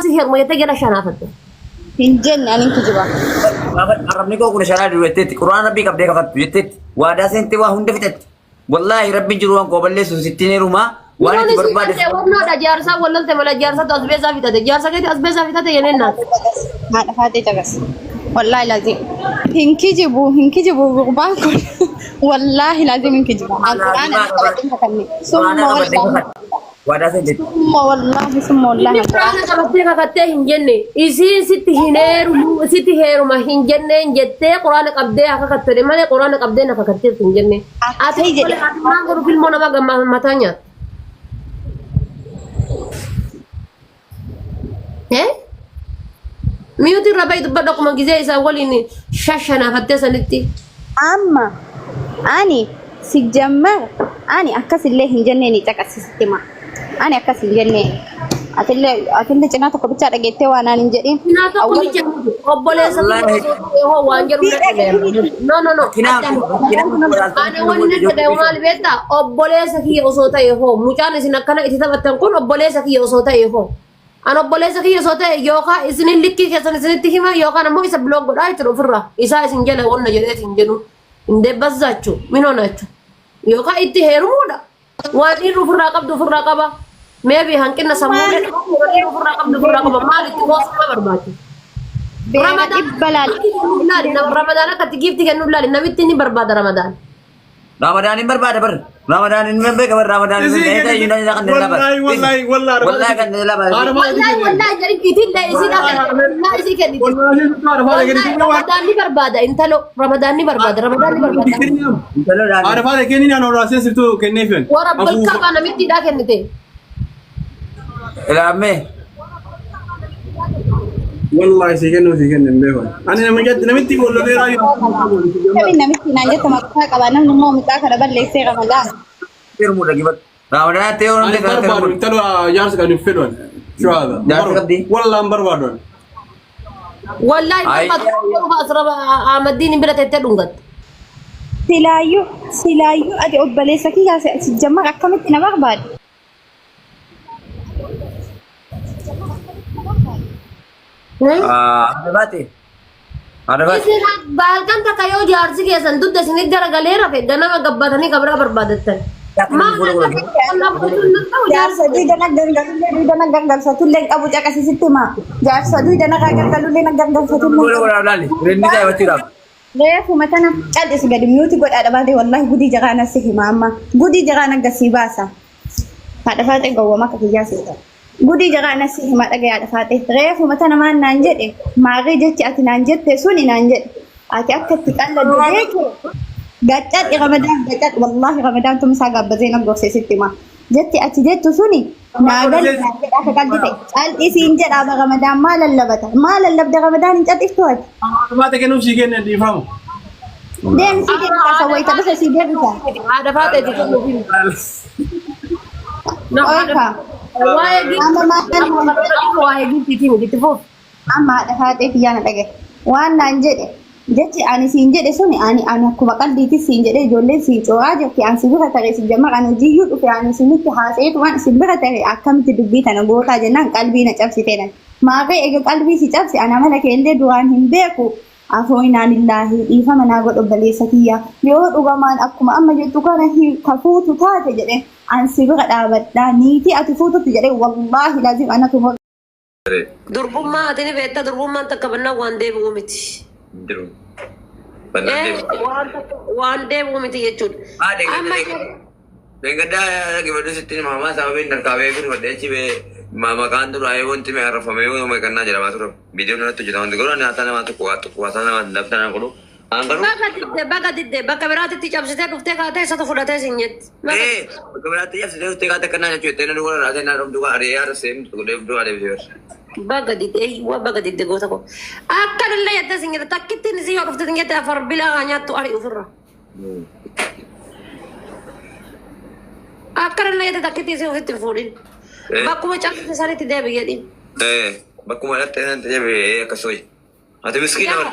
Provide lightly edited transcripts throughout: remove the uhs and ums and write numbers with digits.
si heeruma jettee jala shanaafatte. Hin jenne ani hin kijiba. Arrabni koo kun sharaa jiru jetteetti. Quraan rabbii qabdee kafattu jetteetti. Waadaa seentee waa hunda fixatti. Wallaahi rabbiin jiru waan koo balleessu sittiin heerumaa waan Yeroon itti isin barbaade. galtee wannoodha jaarsaa wallolte mala jaarsatu asbeesaa fixate jaarsa keeti asbeesaa fixate yeneen naat. Haadha faatee caqas. Wallaahi laazim. Hin kijibu hin kijibu gurbaan kun. Wallaahi laazim hin kijibu. An quraana inni qabadhee kakanne. Quraana Summa qabadhee wallaahi. kafatte. Waadaa seenteetti. Summa wallaahi summa wallaahi. Inni quraana qabattee kakattee hin jenne isiin sitti hin heerumu sitti heeruma hin jenneen jettee quraana qabdee haa kakattee malee quraana qabdee na kakatteef hin jenne. Ati Akkasii jedhe. ati maal godhu ilmoo nama gammaa mataa nyaatta. Eh? Miyuuti irra bahi dubbadhu akkuma gizee isaa waliin shashanaafattee sanitti. Amma ani sijjammar ani akkasillee hin jennee ni caqasisitti ma. Ani akkas hin jennee. Atillee atillee cinaa tokko bichaa dhageettee waan aan hin jedhin. Cinaa tokko bicha obboleessa Wallaahi. kiyya osoo ta'e hoo waan jedhu na dhaga'e. No no no. Rakkinaan rakkinaan Ani wanni na dhaga'e maal beektaa obboleessa kiyya osoo ta'e hoo mucaan isin akkana itti taphattan kun obboleessa kiyya osoo ta'e hoo. An obboleessa kiyya osoo ta'e yookaan isinin likkii keessan isinitti hima yookaan ammoo isa block godhaa jechuudha ofirraa. Isaa isin jala wanna jedhee isin jedhu. Hin deebbasaachu minoonaachu. Yookaan itti heerumuudha. Waan dhiirri ofirraa qabdu ofirraa qaba. Maybe hanqina sammuu illee qaba. Waan dhiirri ofirraa qabdu ofirraa qaba. Maal itti qoosuu barbaachisa? Beera Ramadaan dhibba laal. laali nama Ramadaan akka itti giifti kennu laali namitti ni barbaada Ramadaan. Ramadaan hin barbaada bar. Ramadaan hin beeka bar. Ramadaan hin Isii beeka. kennitu. Wallaahi wallaahi wallaahi. Wallaahi kan ni laba. Wallahi wallahi jedhi itillee isii dhabe wallahi isii kenniti. Wallaahi haadha faatee Wallahi kennitu. Ramadaan ni barbaada intalo Ramadaan ni barbaada Ramadaan ni barbaada. Intalo Haadha dhaani. faatee kenniin aan horaasee siftuu kenneefin. Warra balkabaa namitti dhaa kennite. Ilaammee. Wallaahi sii kennuu sii kenne hin beekan. Ani nama jatti namitti gollolee raayyuu. Namni namitti naan jette maqaa qaba namni immoo mucaa kana balleessee ramadaan. Heerumuudha gibatu. Ramadaan ta'e Ani namni kana barbaadu heerumuudha. intala jaarsa kan hin fedhan. Shuwaadha. Jaarsa qabdi? Wallaan barbaadu. Wallahi Ay. barbaadu asraba Ahmaddiin bira tettee dhungatte. Silaayyuu silaayyuu ati obboleessa kiyyaa si jammar akkamitti na barbaade? Haadha baate. Haadha baate. Isin halkan takka yoo jaarsi keessan dugda isinit garagalee rafe ganama gabbatanii kabira barbaadattan. Maal Jaarsa duuda na gangalullee duuda na gangalfatullee hin qabu caqasisitti himaa. Jaarsa duuda na gangalullee na gangalfatullee Gola gola laali. Inni taa'achuudhaaf. Reefuma tana cal'isi gadi miyuuti godhaa dhabaate wallahi gudii jaraana si hima amma gudii jaraana gasii baasa. Haadha faaxee gowwama akka kiyyaa seeta. Gudii jaraana si hima dhagee haadha faaxee reefuma tana maan naan jedhe maarree jechi ati naan jette suni naan jedhe ati akka itti qalladdu beeku gaccadhi ramadaan gaccadhi wallahi ramadaan tumsaa gaabbazee na gorsee sitti hima. Jetti ati jettu suni naa gali naan jedha akka qalbi ta'e. Cal'isiin jedha aba ramadaan maa lallabata maa lallabda ramadaan hin cal'iftu ati. Haadha kennuuf sii kenne dhiifamu. Deemi sii deebisa sawwayita dhufe sii deebisa. Haadha faaxeeti kennuuf hin. Oka. Waa'ee Amma maal waa'ee giiftiitii miti itti fuuf. Amma haadha faaxee kiyyaa na dhagaye. Waan naan jedhe jechi ani siin jedhe suni ani ani akkuma qalbiitti siin jedhe ijoolleen siin cooraa jirti ani si bira taree si jammar ani hojiiyyuu dhufe ani isinitti haasa'eetu waan isin bira tare akkamitti dubbii tana gootaa jennaan qalbii na cabsite nan. Maarree eega qalbii si cabse ana mala kee illee duraan hin beeku Afooynaan illaahi dhiifama naa godhi obboleessa kiyya yoo dhugamaan akkuma amma jettu kana ka fuutu taate jedhe an si bira dhaabadha niitii ati fuututti jedhe wallaahi laazim anatu Durbummaa ati ni beekta durbummaan takka bannaan waan deebi'u miti. Jiru. Bannaan Eh, deebi'u. waan takka waan deebi'u miti jechuudha. Ah, Amma Dheengaddaa dhaggeeffadhu sitti hima sababiin harkaa beeku fudhadhee achi bee maqaan dura wanti mee arrafamee yoo kannaa jedhamaa ture. Viidiyoon irratti hojjetama wanti garuu ani haasaa namaa tokko waa tokko haasaa namaa lafta nama godhu. Aan garuu Baga didde baga didde bakka biraatitti cabsitee dhuftee kaatee isatu fudhatee sin jetti. Baga ee bakka biraatti cabsitee dhuftee kaatee akkannaa jechuu jettee na duwwaa raasee naa dhufdu ari'ee haarasee godhee duwwaa deebisee barsa. Baga didde eeyyuu baga didde goota koo. Akkanillee jettee sin jette takkittiin isii yoo dhufte sin jette afar bilaa haa nyaattu ari'u ofirra. Akkanillee jette takkittiin isii ofitti hin fuudhin. Bakkuma cabsite sanitti deebi jedhin. Ee bakkuma dhattee sanatti deebi'ee akkas ho'i. Ati miskiina bar.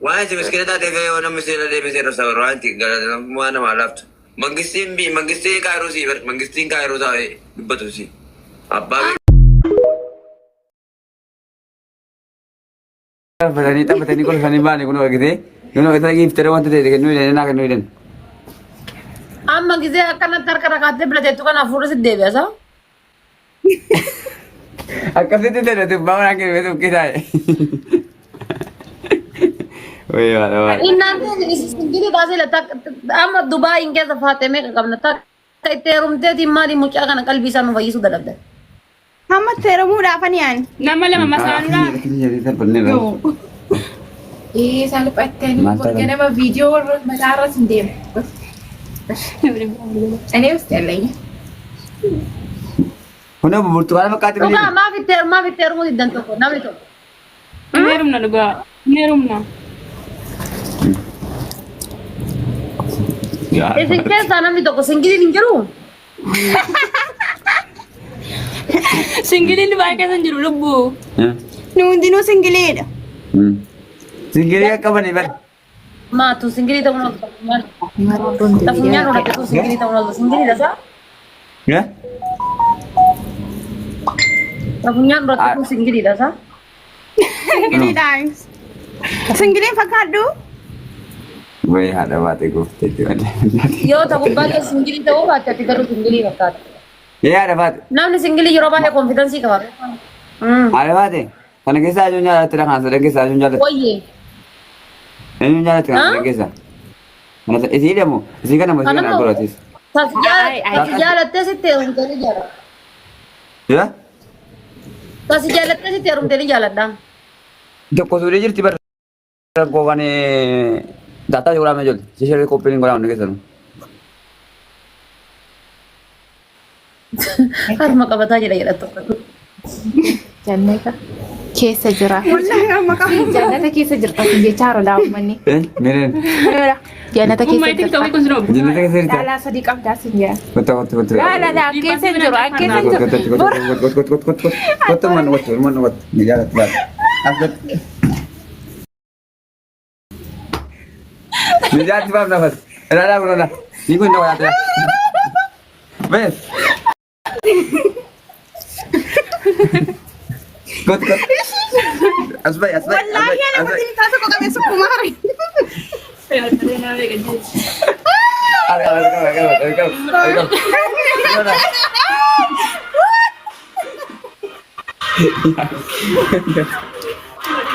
Waan ati miskiina taateef yoo namni seera deebisee dhofsa bar waan itti galatamummaa namaa laaftu. Mangistiin bi mangistii kaayiroo sii bar mangistiin kaayiroo taa'ee dubbatu sii. Abbaa. Taphatanii taphatanii kolfanii baane kun argitee kun argitee giiftere wanta ta'e kennuu hidhan naa kennuu hidhan. Amma gisee akkanatti harka rakaattee bira teettu kana hafuurri si deebi'a saa? Akkasitti ta'e tubbaa waan kennee tuqqii taa'e. Wayii waadha waadha. Innaan single taasise amma Dubaayin keessa faaxee meeqa qabna takka itti heerumteetiin maali mucaa kana qalbii isaa nu fayyisuu dadhabde. Hamma itti heerumuudhaaf ani yaani. Nama lama masaanuudhaa. Ee salphattanii Maal taatan? ganama viidiyoo warra mataa irras hin deemu. እኔ ውስጥ ያለኝ Kun burtukaana fakkaatti Dhugaa maaf itti maaf itti heerumuu diddan tokko namni tokko. Hin heerumna dhugaa. Hin heerumna. Isin keessaa namni tokko singleiin hin jiruu? Singleiin Dubaay keessa hin jiru lubbuu. Nu hundinuu singleiidha. Single qabanii bara. Maatu single ta'uun ooltu. Funyaan hodhatu single ta'uun ooltu. Singleiidha saa? Funyaan hodhatu singleiidha saa? Singleiidha. Singleiin fakkaadhu. Wayii haadha baatee gooftee Yoo ta'u baay'ee single ta'uu baatte ati garuu single fakkaata. Yee haadha baate. Namni single yeroo baay'ee confidence qaba. Haadha baate. Kana keessaa eenyuun jaalatte dha kan sadan keessaa eenyuun jaalatte? Wayyee. Eenyuun jaalatte kan sadan keessaa? Kana isii deemu isii kana moo isii kana godhatis? Tasi jaalattee sitti heerumtee ni jaaladha. Yaa? Tasi jaalattee sitti heerumtee ni jaaladha. Tokko suudhee jirti bara rakkoo kan taataa godhame jirti. Ishee qophiin hin godhamne keessanuu. Harma qabataa jira jedha tokko. Jannata keessa jira. Wallaahi amma qaba. Jannata keessa jirta jechaa jira daa'immanni. Mireen. Jannata keessa Umma jirta. TikTok kun sinoo. Jannata keessa jirta. Dhalaa sadii qabdaa sin jira. Kottu kottu kottu. Laa laa laa keessa hin jiru an keessa hin jiru. Kottu kottu kottu kottu kottu kottu mana kottu mana kottu. Ni jaalatti baate. As kottu. Ni jaalatti baaf nafas. Ilaalaa kun ilaalaa. Ni kun nama yaadda. Bees. Kottu kottu. As bahi as bahi. Wallaahi ana As bahi. muddin isaa tokko qabee sukkuma hare. As qaba qaba qaba qaba qaba.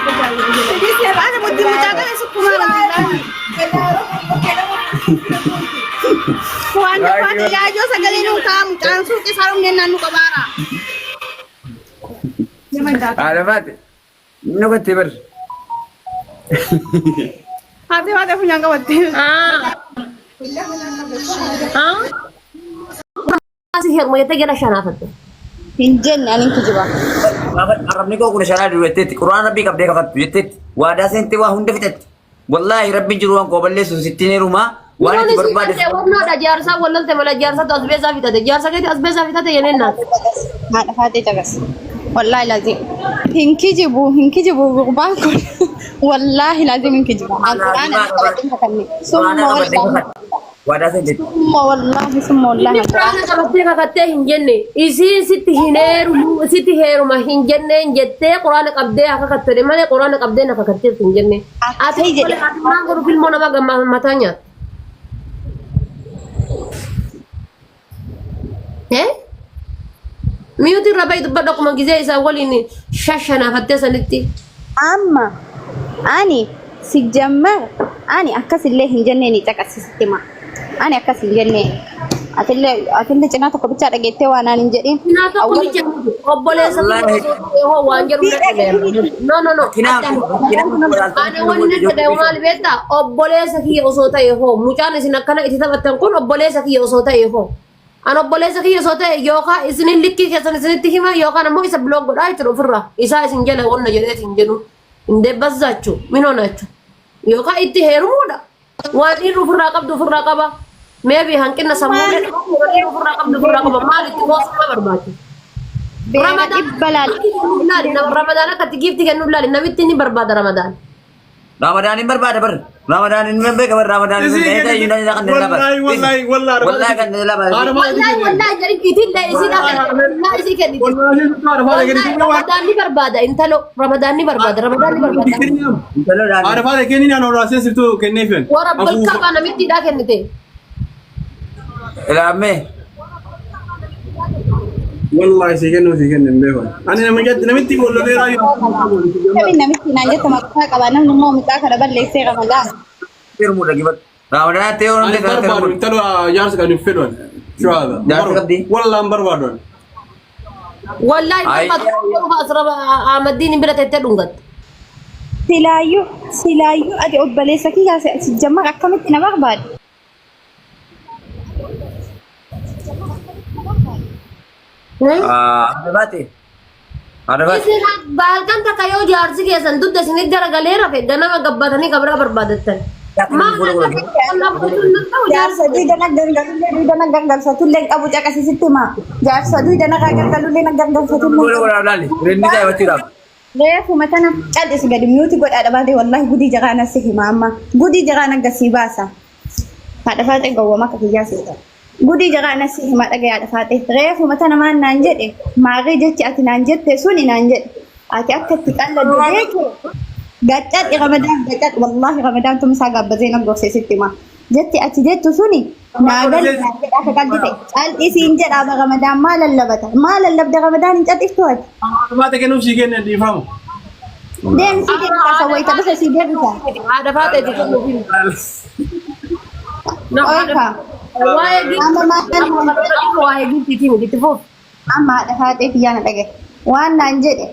Ana muddin mucaa qabee sukkuma hare. Waan waan yaajoo sagalee nuu ta'a mucaan suuqii isaa dhumnee naannoo qabaara. Haadha baate. Inni kottee bar. Haati haati funyaan qabatte. Asi heeruma jettee jala shanaafatte. Hin jenne ani kijiba. Arrabni koo kun shanaa jiru jetteetti. Quraan rabbii qabdee kakattu jetteetti. Waadaa seentee waa hunda fixatti. Wallaahi rabbiin jiru waan koo balleessu sittiin heerumaa waan itti barbaade. Wannoodha jaarsaa wallolte malee jaarsatu asbeesaa fixate. Jaarsa keetti asbeesaa fixate jenneen naaf. Haadha faatee caqas. Wallaahi laazim. Hin kijibu hin kijibu gurbaan kun. Wallaahi laazim hin kijibu. Alquraan ani qabadheen kakanne. Summa wallaahi. Waadaa seenteetti. Summa wallaahi summa wallaahi. Inni quraana qabattee kakattee hin jenne isiin sitti hin heerumu sitti heeruma hin jenneen jettee quraana qabdee akka kakatte malee quraana qabdee na kakatteef hin jenne. Ati Akkasii jedhe. ati maal godhu ilmoo namaa gammaa mataa nyaata. Eh? Mute irra bahi dubbadhu akkuma gizee isaa waliin shashanaafattee sanitti. Amma ani si jammar ani akkasillee hin jennee ni caqasisitti ma. Ani akkas hin jennee. Atillee atillee cinaa tokko bichaa dhageettee waan aan hin jedhin. Cinaa tokko bicha obboleessa koo waan jedhu na dhaga'ama. No no no. Ani wanni natti dhagahu maal beektaa? Obboleessa kiyya osoo ta'e hoo mucaan isin akkana itti taphattan kun obboleessa kiyya osoo ta'e hoo. An obboleessa kiyya osoo ta'e yookaan isinin likkii keessan isinitti hima yookaan ammoo isa block godhaa jechuudha ofirraa. Isaa isin jala wanna jedhee isin jedhu. Hin deebbaszaachuu min honaachuu. Yookaan itti heerumuudha. Waan dhiirri ofirraa qabdu ofirraa qaba. Maybe hanqina sammuu dhiirri ofirraa qabdu ofirraa qaba. Maal itti qoosuma barbaachisa? Beera dhibba laal. Laali, ramadaan akka itti giifti kennu laali, namitti ni barbaada ramadaan. Ramadaan hin barbaada bar. Ramadaan hin beeka bar. Ramadaan hin beeka. Wallahi wallahi wallahi. Wallahi kan lama. Wallahi wallahi jedhin itillee isii dha wallahi isii kennite. Wallahi haadha faatee Wallahi kennitu. Ramadaan ni barbaada intalo Ramadaan ni barbaada Ramadaan ni barbaada. Haadha faatee kennin aan horaasee siftuu kenneefin. Warra balkaabaa namittiidhaa kennite. Ilaamme. Wallahi si kennuu si kenne hin beeku. Ani namitti namitti wallolee raayyaa. Kamiin namitti naan jette maqaa qaba namni immoo mucaa kana balleessee Ramadaan. Firmuu dhaggeeffatu. Ramadaan ta'e Ani barbaadu intala jaarsa kan hin fedhu. Shuwaaba. Jaarsa qabdi? Wallahi hin barbaadu. Wallahi Ay. barbaadu asirra Ahmaddiin bira teettee dhungatte. Silaayyuu silaayyuu ati obboleessa kiyyaa si jammar akkamitti na barbaade? Haadha faatee. Haadha faatee. Isin halkan takka yoo jaarsi keessan dugda isinit garagalee rafe ganama gabbatanii kabira barbaadattan. Maal Jaarsa duuda na gangalullee duuda na gangalfatullee hin qabu caqasisitti himaa. Jaarsa duuda na gangalullee na Gola gangalfatullee. gola laali. Inni ta'e wachuudhaaf. Reefuma tana cal'isi gadi miyuuti godhaa dhabaate wallahi gudii jaqaana si hima amma. Gudii jaqaana gasii baasa. Haadha faaxee gowwama akka kiyyaa seeta. Gudii jaqaana si hima dhagee haadha faaxee. Reefuma tana maan naan jedhe maarree jechi ati naan jette suni naan jedhe. Ati akka itti qalladdu beeku. Gaccadhi Ramadaan gaccadhi wallahi Ramadaan tumsaa gaabbazee na gorsee sitti hima. Jetti ati jettu suni naa gali naan jedha akka qalbi ta'e. Cal'isiin jedha aba Ramadaan maa lallabata? Maa lallabda Ramadaan hin cal'iftu ati? Haadha faatee kennuuf si kenne dhiifamu. Deemsi deemsa sawwaita dhufe si deebisa. Haadha faaxeeti kennuuf hin. Oka. Waa'ee Amma maal waa'ee giiftiitii miti itti fuuf. amma haadha faaxee kiyyaa na dhagaye. Waan naan jedhe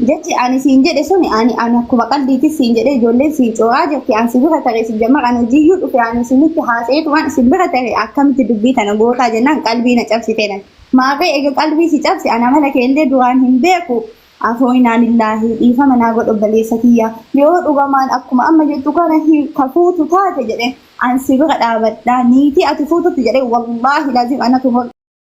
jechi ani siin jedhe suni ani ani akkuma qalbiitti siin jedhe ijoolleen siin coo'aa jirti ani si bira taree si jammar ani hojiiyyuu dhufe ani isinitti haasa'eetu waan isin bira taree akkamitti dubbii tana gootaa jennaan qalbii na cabsite nan. Maarree eega qalbii si cabse ana mala keellee duraan hin beeku. Afooyinaan illaahi dhiifama naa godhu obboleessa kiyya yoo dhugamaan akkuma amma jettu kana hin kafuutu taate jedhe an si bira dhaabadhaa niitii ati fuututti jedhe wallaahi laazim anatu.